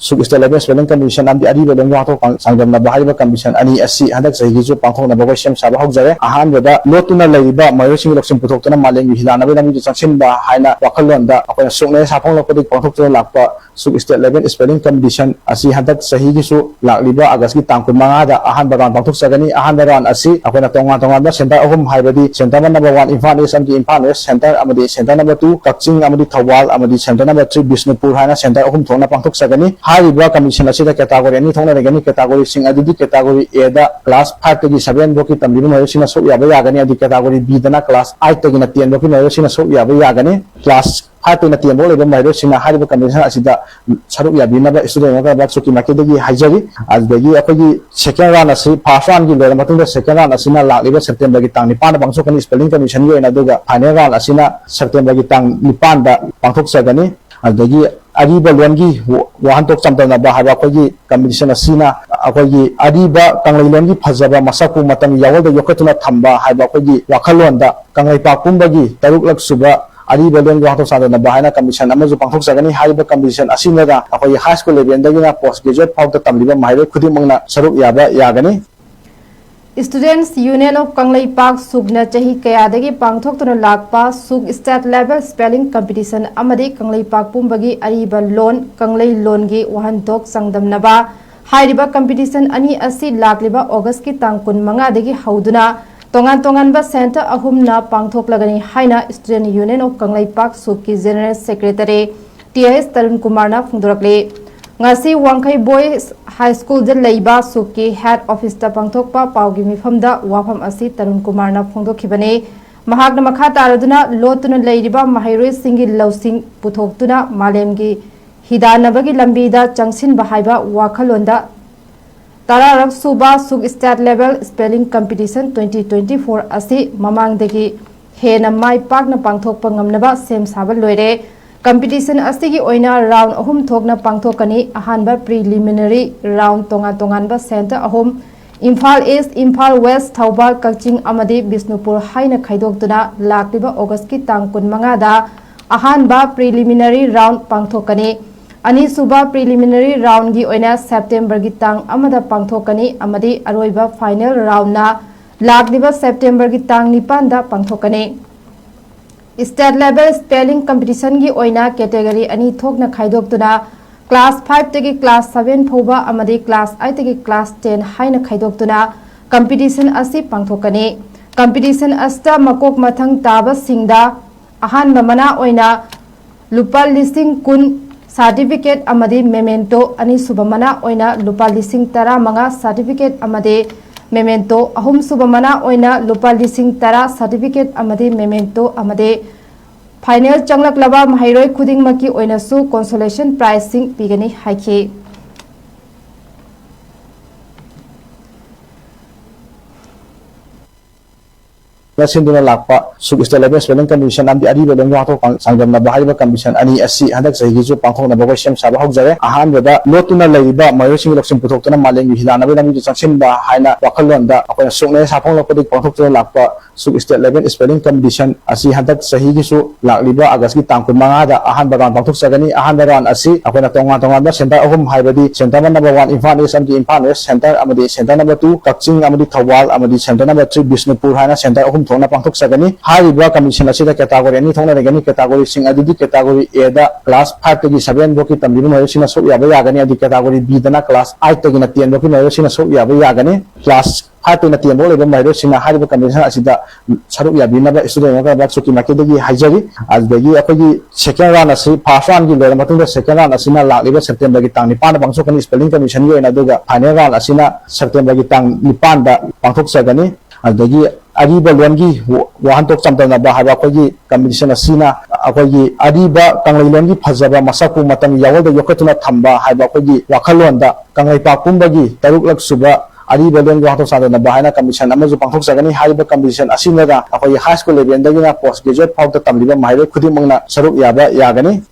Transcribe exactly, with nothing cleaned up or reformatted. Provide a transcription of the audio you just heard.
ꯁꯨꯛ state level spelling competition ꯑꯃꯗꯤ ꯑꯔꯤꯕ ꯂꯣꯟꯒꯤ ꯋꯥꯍꯟꯊꯣꯛ ꯄꯥꯡ-, ꯆꯥꯡꯗꯝꯅꯕ ꯍꯥꯏꯔꯤꯕ ꯀꯝꯄꯤꯇꯤꯁꯟ ꯑꯅꯤ ꯑꯁꯤ ꯍꯟꯗꯛ ꯆꯍꯤꯒꯤꯁꯨ ꯄꯥꯡꯊꯣꯛꯅꯕ ꯑꯩꯈꯣꯏ ꯁꯦꯝ ꯁꯥꯕ ꯍꯧꯖꯔꯦ꯫ ꯑꯍꯥꯟꯕꯗ ꯂꯣꯠꯇꯨꯅ ꯂꯩꯔꯤꯕ ꯃꯍꯩꯔꯣꯏꯁꯤꯡꯒꯤ ꯂꯧꯁꯤꯡ ꯄꯨꯊꯣꯛꯇꯨꯅ ꯃꯥꯂꯦꯝꯒꯤ ꯍꯤꯗꯥꯟꯅꯕꯒꯤ ꯂꯝꯕꯤꯗ ꯆꯪꯁꯤꯟꯕ ꯍꯥꯏꯅ ꯋꯥꯈꯜꯂꯣꯟꯗ ꯑꯩꯈꯣꯏꯅ ꯁꯨꯛꯅꯩ ꯁꯥꯐꯣꯡꯂꯛꯄꯗꯒꯤ ꯄꯥꯡꯊꯣꯛꯇꯨꯅ ꯂꯥꯛꯄ ꯁꯨꯛ ꯁ꯭ꯇꯦꯠ ꯂꯦꯚꯦꯜ ꯁ꯭ꯄꯦꯂꯤꯡ ꯀꯝꯄꯤꯇꯤꯁꯟ ꯑꯁꯤ ꯍꯟꯗꯛ ꯆꯍꯤꯒꯤꯁꯨ ꯂꯥꯛꯂꯤꯕ ꯑꯥꯒꯁꯀꯤ ꯇꯥꯡ ꯀꯨꯟꯃꯉꯥꯗ ꯑꯍꯥꯟꯕ ꯔꯥꯎꯟ ꯄꯥꯡꯊꯣꯛꯆꯒꯅꯤ꯫ ꯑꯍꯥꯟꯕ ꯔꯥꯎꯟ ꯑꯁꯤ ꯑꯩꯈꯣꯏꯅ ꯇꯣꯉꯥꯟ ꯇꯣꯉꯥꯟꯕ ꯁꯦꯟꯇꯔ ꯑꯍꯨꯝ, ꯍꯥꯏꯕꯗꯤ ꯁꯦꯟꯇꯔ ꯅꯝꯕꯔ ꯋꯥꯟ ꯏꯝꯐꯥꯜ ꯏꯁ ꯑꯃꯗꯤ ꯏꯝꯐꯥꯜ ꯋꯦꯁ ꯁꯦꯟꯇꯔ ꯑꯃꯗꯤ ꯁꯦꯟꯇꯔ ꯅꯝꯕꯔ ꯇꯨ ꯀꯛꯆꯤꯡ ꯑꯃꯗꯤ ꯊꯧꯕꯥꯜ ꯑꯃꯗꯤ ꯁꯦꯟꯇꯔ ꯅꯝꯕꯔ ꯊ꯭ꯔꯤ ꯕꯤꯁꯅꯨꯄꯨꯔ ꯍꯥꯏꯅ ꯁꯦꯟꯇꯔ ꯑꯍꯨꯝ ꯊꯣꯛꯅ ꯄꯥꯡꯊꯣꯛꯆꯒꯅꯤ꯫ ꯍꯥꯏꯔꯤꯕ ꯀꯝꯄꯤꯇꯤꯁꯟ ꯑꯁꯤꯗ ꯀꯦꯇꯥꯒꯣꯔꯤ ꯑꯅꯤ ꯊꯣꯛꯅ ꯂꯩꯒꯅꯤ꯫ ꯀꯦꯇꯥꯒꯣꯔꯤꯁꯤꯡ ꯑꯗꯨꯗꯤ ꯀꯦꯇꯥꯒꯣꯔꯤ ꯑꯦꯗ ꯀ꯭ꯂꯥꯁ ꯐꯥꯏꯚꯇꯒꯤ ꯁꯚꯦꯟ ꯐꯥꯎꯒꯤ ꯇꯝꯂꯤꯕ ꯃꯍꯩꯔꯣꯏꯁꯤꯡꯅ ꯁꯔꯨꯛ ꯌꯥꯕ ꯌꯥꯒꯅꯤ, ꯑꯃꯗꯤ ꯀꯦꯇꯥꯒꯣꯔꯤ ꯕꯤꯗꯅ ꯀ꯭ꯂꯥꯁ ꯑꯥꯏꯠꯇꯒꯤꯅ ꯇꯦꯟ ꯐꯥꯎꯒꯤ ꯃꯍꯩꯔꯣꯏꯁꯤꯡꯅ ꯁꯔꯨꯛ ꯌꯥꯕ ꯌꯥꯒꯅꯤ꯫ ꯀ꯭ꯂꯥꯁ ꯐꯥꯏꯚꯇꯒꯤꯅ ꯇꯦꯟ ꯐꯥꯎ ꯂꯩꯕ ꯃꯍꯩꯔꯣꯏꯁꯤꯡꯅ ꯍꯥꯏꯔꯤꯕ ꯀꯝꯄꯤꯇꯤꯁꯟ ꯑꯁꯤꯗ ꯁꯔꯨꯛ ꯌꯥꯕꯤꯅꯕ ꯁ꯭ꯇꯨꯗꯦꯟꯠ ꯋꯦꯜꯐꯤꯌꯔ ꯀ꯭ꯂꯕ ꯁꯨꯛꯀꯤ ꯃꯥꯏꯀꯩꯗꯒꯤ ꯍꯥꯏꯖꯔꯤ꯫ ꯑꯗꯨꯗꯒꯤ ꯑꯩꯈꯣꯏꯒꯤ ꯁꯦꯀꯦꯟ ꯔꯥꯎꯟ ꯑꯁꯤ, ꯐꯥꯔꯁ ꯔꯥꯎꯟꯒꯤ ꯂꯣꯏꯔ ꯃꯇꯨꯡꯗ ꯁꯦꯀꯦꯟ ꯔꯥꯎꯟ ꯑꯁꯤꯅ ꯂꯥꯛꯂꯤꯕ ꯁꯦꯞꯇꯦꯝꯕꯔꯒꯤ ꯇꯥꯡ ꯅꯤꯄꯥꯟꯗ ꯄꯥꯡꯊꯣꯛꯀꯅꯤ ꯁ꯭ꯄꯦꯂꯤꯡ ꯀꯝꯄꯤꯇꯤꯁꯟꯒꯤ ꯑꯣꯏꯅ, ꯑꯗꯨꯒ ꯐꯥꯏꯅꯦꯜ ꯔꯥꯎꯟ ꯑꯁꯤꯅ ꯁꯦꯞꯇꯦꯝꯕꯔꯒꯤ ꯇꯥꯡ ꯅꯤꯄꯥꯟꯗ ꯄꯥꯡꯊꯣꯛꯆꯒꯅꯤ꯫ ꯑꯗꯨꯗꯒꯤ ꯑꯔꯤꯕ ꯂꯣꯟꯒꯤ ꯋꯥ-, ꯋꯥꯍꯟꯊꯣꯛ ꯆꯥꯡꯗꯝꯅꯕ ꯍꯥꯏꯕ ꯑꯩꯈꯣꯏꯒꯤ ꯀꯝꯄꯤꯇꯤꯁꯟ ꯑꯁꯤꯅ ꯑꯩꯈꯣꯏꯒꯤ ꯑꯔꯤꯕ ꯀꯪꯂꯩ ꯂꯣꯟꯒꯤ ꯐꯖꯕ ꯃꯁꯛꯄꯨ ꯃꯇꯝꯒꯤ ꯌꯥꯑꯣꯜꯗ ꯌꯣꯛꯈꯠꯇꯨꯅ ꯊꯝꯕ ꯍꯥꯏꯕ ꯑꯩꯈꯣꯏꯒꯤ ꯋꯥꯈꯜꯂꯣꯟꯗ ꯀꯪꯂꯩꯄꯥꯛ ꯄꯨꯝꯕꯒꯤ ꯇꯔꯨꯛꯂꯛ ꯁꯨꯕ ꯑꯔꯤꯕ ꯂꯣꯟꯒꯤ ꯋꯥꯍꯟꯊꯣꯛ ꯆꯥꯡꯗꯝꯅꯕ ꯍꯥꯏꯅ ꯀꯝꯄꯤꯇꯤꯁꯟ ꯑꯃꯁꯨ ꯄꯥꯡꯊꯣꯛꯆꯒꯅꯤ꯫ ꯍꯥꯏꯔꯤꯕ ꯀꯝꯄꯤꯇꯤꯁꯟ ꯑꯁꯤꯗ ꯑꯩꯈꯣꯏꯒꯤ ꯍꯥꯏ ꯁ꯭ꯀꯨꯜ ꯂꯦꯚꯦꯜꯗꯒꯤꯅ ꯄꯣꯁ ꯒ꯭ꯔꯦꯖꯨꯑꯦꯠ ꯐꯥꯎꯗ ꯇꯝꯂꯤꯕ ꯃꯍꯩꯔꯣꯏ ꯈꯨꯗꯤꯡꯃꯛꯅ ꯁꯔꯨꯛ ꯌꯥꯕ ꯌꯥꯒꯅꯤ꯫ Students Union of ꯀꯪꯂꯩꯄꯥꯛ ꯁꯨꯛꯅ ꯆꯍꯤ ꯀꯌꯥꯗꯒꯤ ꯄꯥꯡꯊꯣꯛꯇꯨꯅ ꯂꯥꯛꯄ ꯁꯨꯛ ꯁ꯭ꯇꯦꯠ ꯂꯦꯚꯦꯜ ꯁ꯭ꯄꯦꯂꯤꯡ ꯀꯝꯄꯤꯇꯤꯁꯟ ꯑꯃꯗꯤ ꯀꯪꯂꯩꯄꯥꯛ ꯄꯨꯝꯕꯒꯤ ꯑꯔꯤꯕ ꯂꯣꯟ, ꯀꯪꯂꯩ ꯂꯣꯟꯒꯤ ꯋꯥꯍꯟꯊꯣꯛ ꯆꯥꯡꯗꯝꯅꯕ ꯍꯥꯏꯔꯤꯕ ꯀꯝꯄꯤꯇꯤꯁꯟ ꯑꯅꯤ ꯑꯁꯤ ꯂꯥꯛꯂꯤꯕ ꯑꯣꯒꯁꯀꯤ ꯇꯥꯡ ꯀꯨꯟꯃꯉꯥꯗꯒꯤ ꯍꯧꯗꯨꯅ ꯇꯣꯉꯥꯟ ꯇꯣꯉꯥꯟꯕ ꯁꯦꯟꯇꯔ ꯑꯍꯨꯝꯅ ꯄꯥꯡꯊꯣꯛꯂꯒꯅꯤ ꯍꯥꯏꯅ Student Union of ꯀꯪꯂꯩꯄꯥꯛ ꯁꯨꯛꯀꯤ general secretary T H Tarun ꯀꯨꯃꯥꯔꯅ ꯐꯣꯡꯗꯣꯔꯛꯂꯤ꯫ ꯉꯁꯤ ꯋꯥꯡꯈꯩ ꯕꯣꯏꯁ ꯍꯥꯏ ꯁ꯭ꯀꯨꯜꯗ ꯂꯩꯕ ꯁꯨꯛꯀꯤ ꯍꯦꯗ ꯑꯣꯐꯤꯁꯇ ꯄꯥꯡꯊꯣꯛꯄ ꯄꯥꯎꯒꯤ ꯃꯤꯐꯝꯗ ꯋꯥꯐꯝ ꯑꯁꯤ ꯇꯔꯨꯟ ꯀꯨꯃꯥꯔꯅ ꯐꯣꯡꯗꯣꯛꯈꯤꯕꯅꯤ꯫ ꯃꯍꯥꯛꯅ ꯃꯈꯥ ꯇꯥꯔꯗꯨꯅ ꯂꯣꯠꯇꯨꯅ ꯂꯩꯔꯤꯕ ꯃꯍꯩꯔꯣꯏꯁꯤꯡꯒꯤ ꯂꯧꯁꯤꯡ ꯄꯨꯊꯣꯛꯇꯨꯅ ꯃꯥꯂꯦꯝꯒꯤ ꯍꯤꯗꯥꯟꯅꯕꯒꯤ ꯂꯝꯕꯤꯗ ꯆꯪꯁꯤꯟꯕ ꯍꯥꯏꯕ ꯋꯥꯈꯜꯂꯣꯟꯗ ꯇꯔꯥꯔꯛ ꯁꯨꯕ ꯁꯨꯛ state level spelling competition twenty twenty four ꯑꯁꯤ ꯃꯃꯥꯡꯗꯒꯤ ꯍꯦꯟꯅ ꯃꯥꯏ ꯄꯥꯛꯅ ꯄꯥꯡꯊꯣꯛꯄ ꯉꯝꯅꯕ ꯁꯦꯝ ꯁꯥꯕ ꯂꯣꯏꯔꯦ꯫ ꯀꯝꯄꯤꯇꯤꯁꯟ ꯑꯁꯤꯒꯤ ꯑꯣꯏꯅ ꯔꯥꯎꯟ ꯑꯍꯨꯝ ꯊꯣꯛꯅ ꯄꯥꯡꯊꯣꯛꯀꯅꯤ꯫ ꯑꯍꯥꯟꯕ ꯄ꯭ꯔꯤꯂꯤꯃꯤꯅꯔꯤ ꯔꯥꯎꯟ ꯇꯣꯉꯥꯟ ꯇꯣꯉꯥꯟꯕ ꯁꯦꯟꯇꯔ ꯑꯍꯨꯝ, ꯏꯝꯐꯥꯜ ꯏꯁ, ꯏꯝꯐꯥꯜ ꯋꯦꯁ, ꯊꯧꯕꯥꯜ, ꯀꯛꯆꯤꯡ ꯑꯃꯗꯤ ꯕꯤꯁꯅꯨꯄꯨꯔ ꯍꯥꯏꯅ ꯈꯥꯏꯗꯣꯛꯇꯨꯅ ꯂꯥꯛꯂꯤꯕ ꯑꯣꯒꯁꯀꯤ ꯇꯥꯡ ꯀꯨꯟꯃꯉꯥꯗ ꯑꯍꯥꯟꯕ ꯄ꯭ꯔꯤꯂꯤꯃꯤꯅꯔꯤ ꯔꯥꯎꯟ ꯄꯥꯡꯊꯣꯛꯀꯅꯤ꯫ ꯑꯅꯤꯁꯨꯕ preliminary roundꯒꯤ ꯑꯣꯏꯅ Septemberꯒꯤ ꯇꯥꯡ ꯑꯃꯗ ꯄꯥꯡꯊꯣꯛꯀꯅꯤ ꯑꯃꯗꯤ ꯑꯔꯣꯏꯕ final roundꯅ ꯂꯥꯛꯂꯤꯕ Septemberꯒꯤ ꯇꯥꯡ ꯅꯤꯄꯥꯟꯗ ꯄꯥꯡꯊꯣꯛꯀꯅꯤ꯫ State level spelling competitionꯒꯤ ꯑꯣꯏꯅ category ꯑꯅꯤ ꯊꯣꯛꯅ ꯈꯥꯏꯗꯣꯛꯇꯨꯅ class fiveꯇꯒꯤ class seven ꯐꯥꯎꯕ ꯑꯃꯗꯤ class eightꯇꯒꯤ class ten ꯍꯥꯏꯅ ꯈꯥꯏꯗꯣꯛꯇꯨꯅ competition ꯑꯁꯤ ꯄꯥꯡꯊꯣꯛꯀꯅꯤ꯫ Competition ꯑꯁꯤꯗ ꯃꯀꯣꯛ ꯃꯊꯪ ꯇꯥꯕꯁꯤꯡꯗ ꯑꯍꯥꯟꯕ ꯃꯅꯥ ꯑꯣꯏꯅ ꯂꯨꯄꯥ ꯂꯤꯁꯤꯡ ꯀꯨꯟ certificate ꯑꯃꯗꯤ memento, ꯑꯅꯤꯁꯨꯕ ꯃꯅꯥ ꯑꯣꯏꯅ ꯂꯨꯄꯥ ꯂꯤꯁꯤꯡ ꯇꯔꯥꯃꯉꯥ certificate ꯑꯃꯗꯤ memento, ꯑꯍꯨꯝꯁꯨꯕ ꯃꯅꯥ ꯑꯣꯏꯅ ꯂꯨꯄꯥ ꯂꯤꯁꯤꯡ ꯇꯔꯥ certificate ꯑꯃꯗꯤ memento ꯑꯃꯗꯤ final ꯆꯪꯂꯛꯂꯕ ꯃꯍꯩꯔꯣꯏ ꯈꯨꯗꯤꯡꯃꯛꯀꯤ ꯑꯣꯏꯅꯁꯨ consolation prizeꯁꯤꯡ ꯄꯤꯒꯅꯤ ꯍꯥꯏꯈꯤ꯫ ꯅ ꯁꯤꯟꯗꯨꯅ ꯂꯥꯛꯄ ꯁꯨꯛ State level spelling competition ꯑꯃꯗꯤ ꯑꯔꯤꯕ ꯂꯣꯟꯒꯤ ꯋꯥꯍꯟꯊꯣꯛ ꯄꯥꯡ-, ꯆꯥꯡꯗꯝꯅꯕ ꯍꯥꯏꯔꯤꯕ competition ꯑꯅꯤ ꯑꯁꯤ ꯍꯟꯗꯛ ꯆꯍꯤꯒꯤꯁꯨ ꯄꯥꯡꯊꯣꯛꯅꯕ ꯑꯩꯈꯣꯏ ꯁꯦꯝ ꯁꯥꯕ ꯍꯧꯖꯔꯦ꯫ ꯑꯍꯥꯟꯕꯗ ꯂꯣꯠꯇꯨꯅ ꯂꯩꯔꯤꯕ ꯃꯍꯩꯔꯣꯏꯁꯤꯡꯒꯤ ꯂꯧꯁꯤꯡ ꯄꯨꯊꯣꯛꯇꯨꯅ ꯃꯥꯂꯦꯝꯒꯤ ꯍꯤꯗꯥꯟꯅꯕꯒꯤ ꯂꯝꯕꯤꯗ ꯆꯪꯁꯤꯟꯕ ꯍꯥꯏꯅ ꯋꯥꯈꯜꯂꯣꯟꯗ ꯑꯩꯈꯣꯏꯅ ꯁꯨꯛꯅꯩ ꯁꯥꯐꯣꯡꯂꯛꯄꯗꯒꯤ ꯄꯥꯡꯊꯣꯛꯇꯨꯅ ꯂꯥꯛꯄ ꯁꯨꯛ State level spelling competition ꯑꯁꯤ ꯍꯟꯗꯛ ꯆꯍꯤꯒꯤꯁꯨ ꯂꯥꯛꯂꯤꯕ Augustꯀꯤ ꯇꯥꯡ ꯀꯨꯟꯃꯉꯥꯗ ꯑꯍꯥꯟꯕ round ꯄꯥꯡꯊꯣꯛꯆꯒꯅꯤ꯫ ꯑꯍꯥꯟꯕ round ꯑꯁꯤ ꯑꯩꯈꯣꯏꯅ ꯇꯣꯉꯥꯟ ꯇꯣꯉꯥꯟꯕ center ꯑꯍꯨꯝ, ꯍꯥꯏꯕꯗꯤ center number one Imphal East ꯑꯃꯗꯤ Imphal West center ꯑꯃꯗꯤ center number two ꯀꯛꯆꯤꯡ ꯑꯃꯗꯤ ꯊꯧꯕꯥꯜ ꯑꯃꯗꯤ center number three ꯕꯤꯁꯅꯨꯄꯨꯔ ꯍꯥꯏꯅ center ꯑꯍꯨꯝ ꯊꯣꯛꯅ ꯄꯥꯡꯊꯣꯛꯆꯒꯅꯤ꯫ ꯍꯥꯏꯔꯤꯕ competition ꯑꯁꯤꯗ category ꯑꯅꯤ ꯊꯣꯛꯅ ꯂꯩꯒꯅꯤ꯫ Categoryꯁꯤꯡ ꯑꯗꯨꯗꯤ category Aꯗ class fiveꯇꯒꯤ seven ꯐꯥꯎꯒꯤ ꯇꯝꯂꯤꯕ ꯃꯍꯩꯔꯣꯏꯁꯤꯡꯅ ꯁꯔꯨꯛ ꯌꯥꯕ ꯌꯥꯒꯅꯤ꯫ ꯑꯗꯨꯗꯤ category Bꯗꯅ class eightꯇꯒꯤꯅ ten ꯐꯥꯎꯒꯤ ꯃꯍꯩꯔꯣꯏꯁꯤꯡꯅ ꯁꯔꯨꯛ ꯌꯥꯕ ꯌꯥꯒꯅꯤ꯫ Class fiveꯇꯒꯤꯅ ten ꯐꯥꯎ ꯂꯩꯕ ꯃꯍꯩꯔꯣꯏꯁꯤꯡꯅ ꯍꯥꯏꯔꯤꯕ competition ꯑꯁꯤꯗ ꯁꯔꯨꯛ ꯌꯥꯕꯤꯅꯕ student welfare ꯕ꯭ꯂꯣꯛ ꯁꯨꯀꯤ ꯃꯥꯏꯀꯩꯗꯒꯤ ꯍꯥꯏꯖꯔꯤ꯫ ꯑꯗꯨꯗꯒꯤ ꯑꯩꯈꯣꯏꯒꯤ second round ꯑꯁꯤ first roundꯒꯤ ꯂꯣꯏꯔ ꯃꯇꯨꯡꯗ second round ꯑꯁꯤꯅ ꯂꯥꯛꯂꯤꯕ Septemberꯒꯤ ꯇꯥꯡ ꯅꯤꯄꯥꯟꯗ ꯄꯥꯡꯊꯣꯛꯀꯅꯤ spelling commissionꯒꯤ ꯑꯣꯏꯅ, ꯑꯗꯨꯒ final round ꯑꯁꯤꯅ Septemberꯒꯤ ꯇꯥꯡ ꯅꯤꯄꯥꯟꯗ ꯄꯥꯡꯊꯣꯛꯆꯒꯅꯤ꯫ ꯑꯗꯨꯗꯒꯤ ꯑꯔꯤꯕ ꯂꯣꯟꯒꯤ ꯋꯥ-, ꯋꯥꯍꯟꯊꯣꯛ ꯆꯥꯡꯗꯝꯅꯕ ꯍꯥꯏꯕ ꯑꯩꯈꯣꯏꯒꯤ competition ꯑꯁꯤꯅ ꯑꯩꯈꯣꯏꯒꯤ ꯑꯔꯤꯕ ꯀꯪꯂꯩ ꯂꯣꯟꯒꯤ ꯐꯖꯕ ꯃꯁꯛꯄꯨ ꯃꯇꯝꯒꯤ ꯌꯥꯑꯣꯜꯗ ꯌꯣꯛꯈꯠꯇꯨꯅ ꯊꯝꯕ ꯍꯥꯏꯕ ꯑꯩꯈꯣꯏꯒꯤ ꯋꯥꯈꯜꯂꯣꯟꯗ ꯀꯪꯂꯩꯄꯥꯛ ꯄꯨꯝꯕꯒꯤ ꯇꯔꯨꯛꯂꯛ ꯁꯨꯕ ꯑꯔꯤꯕ ꯂꯣꯟꯒꯤ ꯋꯥꯍꯟꯊꯣꯛ ꯆꯥꯡꯗꯝꯅꯕ ꯍꯥꯏꯅ competition ꯑꯃꯁꯨ ꯄꯥꯡꯊꯣꯛꯆꯒꯅꯤ꯫ ꯍꯥꯏꯔꯤꯕ competition ꯑꯁꯤꯗ ꯑꯩꯈꯣꯏꯒꯤ high school levelꯗꯒꯤꯅ post graduate ꯐꯥꯎꯗ ꯇꯝꯂꯤꯕ ꯃꯍꯩꯔꯣꯏ ꯈꯨꯗꯤꯡꯃꯛꯅ ꯁꯔꯨꯛ ꯌꯥꯕ ꯌꯥꯒꯅꯤ꯫